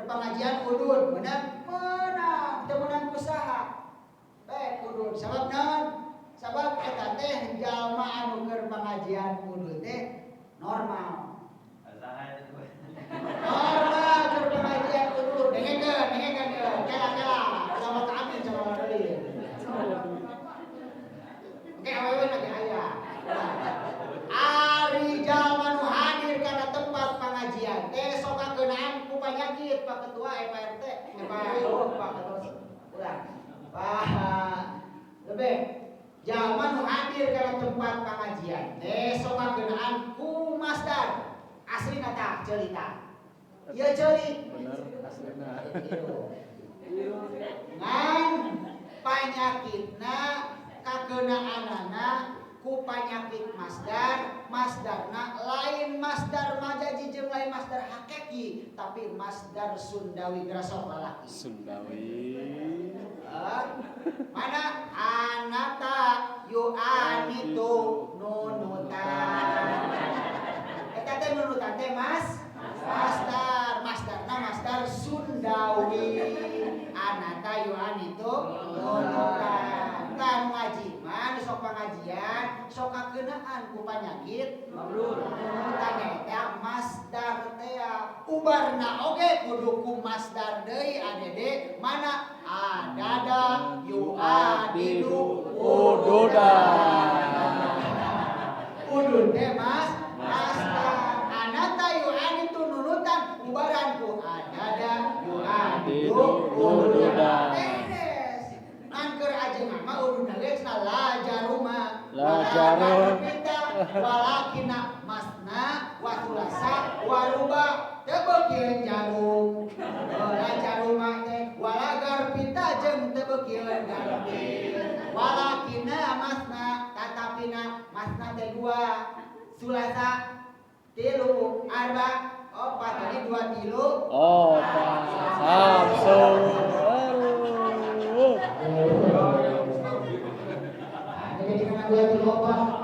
Pengajian udud menang, menang teu menang usaha. Baik udud sabab naon? Sabab eta teh jalma anu keur pengajian udud teh normal. Normal keur pengajian udud. Dengekeun, dengekeun ieu. Kela kela. Ulama kami coba deui. Oke, awewe lagi aya. Ari jalma nu hadir kana tempat pengajian teh sok kakeunaan ku panyakit, Pak Ketua, Pak RT, Pak, oh, Pak Ketua ulang. Pak lebih jalma nu hadir kana tempat pengajian teh sok kakeunaan ku masdar. Aslina tah ceulita. Ieu ceuli. Bener aslina. Ngan panyakitna kakenaanana ku panyakit masdar, masdarna lain masdar majazi jeung lain masdar hakiki, tapi masdar Sundawi gerasok lalaki. Sundawi. Ah, mana anata yu'anitu nunutan. Eta teh nunutan teh mas masdar, masdarna masdar Sundawi. Anata yu'anitu nunutan. Kan ngaji mah nu sok pengajian sok kakeunaan ku panyakit nunutan eta masdar teh ubarna oge kudu ku masdar deui adede mana adada yu'adidu. Ududan. Udud teh mas masdar anata yu'anitu nunutan ubaran ku adada yu'adidu ududan. Beres. Ngan keur ajengan mah ududna ge cenah la jaruma. La jarum. Walakina masna wa thulatsa wa ruba teu beukieun jarum. Oh, la jaruma teh wala garpita jeung teu beukieun garpit. Walakina masna tatapina masna teh dua, sulasa tilu, arba opat, tadi dua tilu. Opat. Samsul. Aduh. Nah, jadi karena dua tilu opat.